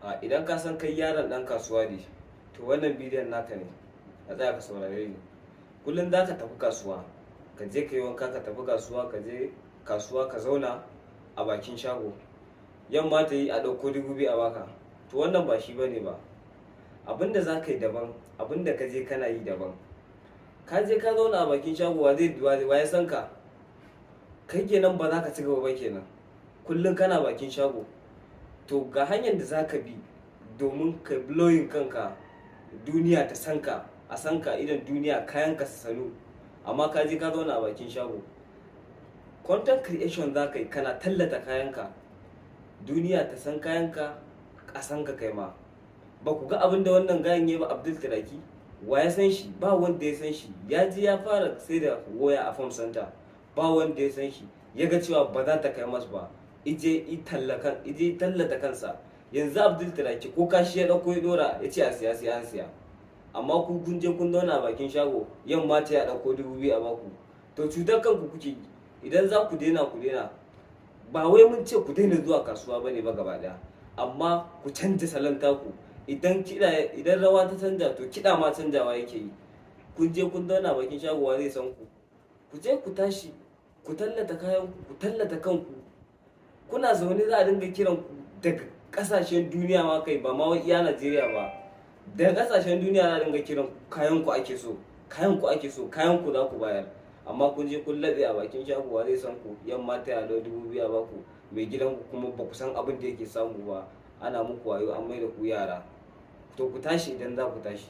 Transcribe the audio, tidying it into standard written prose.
A idan ka san kai yaron ɗan kasuwa ne, to wannan bidiyon naka ne. Ka tsaya ka saurare ni. Kullum za ka tafi kasuwa, ka je ka yi wanka, ka tafi kasuwa, ka je kasuwa ka zauna a bakin shago. Yamma ta yi, a ɗauko 2,000 a baka. To, wannan ba shi bane ba. Abin da za ka yi daban, abin da ka je kana yi daban. Ka je ka zauna a bakin shago, wa zai wa ya san ka? Kai kenan ba za ka ci gaba ba kenan. Kullum kana bakin shago. To, ga hanyar da za ka bi domin ka blowing kanka, duniya ta san ka, a san ka idan duniya, kayan ka su sanu. Amma ka je ka zauna a bakin shago. Content creation za ka yi, kana tallata kayanka. Duniya ta san kayanka, a san ka kai ma. Ba ku ga abin da wannan gayen ya yi ba, Abdul Turaki? Wa ya san shi? Ba wanda ya san shi. Ya je ya fara sai da waya a phone center. Ba wanda ya san shi. Ya ga cewa ba za ta kai masa ba. Ije i tallakan, ije tallata kansa. Yanzu Abdul Turaki ko kashi ya ɗauko ya ɗora, ya ce a siya, sai an siya. Amma ku kun je kun zauna a bakin shago, yamma ta ya ɗauko 2,000 a baku. To, cutar kanku kuke yi. Idan za ku daina, ku daina. Ba wai mun ce ku daina zuwa kasuwa bane ba gaba ɗaya. Amma ku canja salon taku. Idan kiɗa, idan rawa ta canja, to kiɗa ma canjawa yake yi. Kun je kun zauna a bakin shago, wa zai san ku? Ku je ku tashi, ku tallata kayanku, ku tallata kanku. Kuna zaune za a dinga kiran ku daga ƙasashen duniya ma kai, ba ma wai iya Najeriya ba. Daga ƙasashen duniya za a dinga kiran ku, kayan ku ake so, kayan ku ake so, kayan ku za ku bayar. Amma kun je kun laɓe a bakin shago, wa zai san ku? Yamma ta ya ɗau 2,000 a baku. Mai gidanku kuma ba ku san abin da yake samu ba. Ana muku wayo, an mai da ku yara. To, ku tashi idan za ku tashi.